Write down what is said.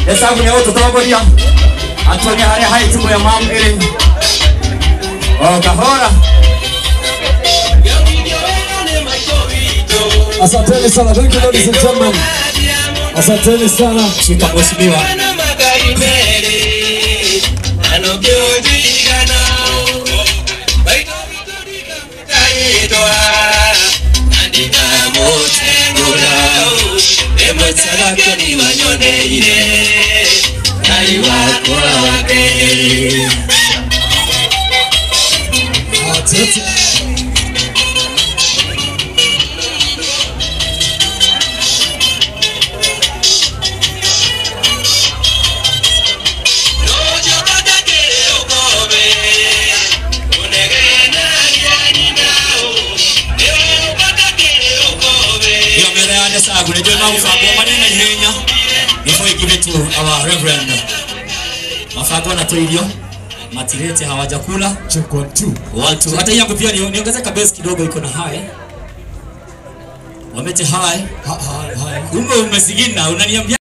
Hesabu ni wote tutongoria atonya haria haitumo ya mam iri o kahora. Asanteni sana, thank you ladies and gentlemen. Asanteni sana. Shika mheshimiwa. Before we give it to our reverend, mafago na toilio matirete hawajakula. Check 1 2 1 2. Hata yangu pia niongeze kabesi kidogo, iko na high. Wamete high. High. Kumbe umesigina unaniambia.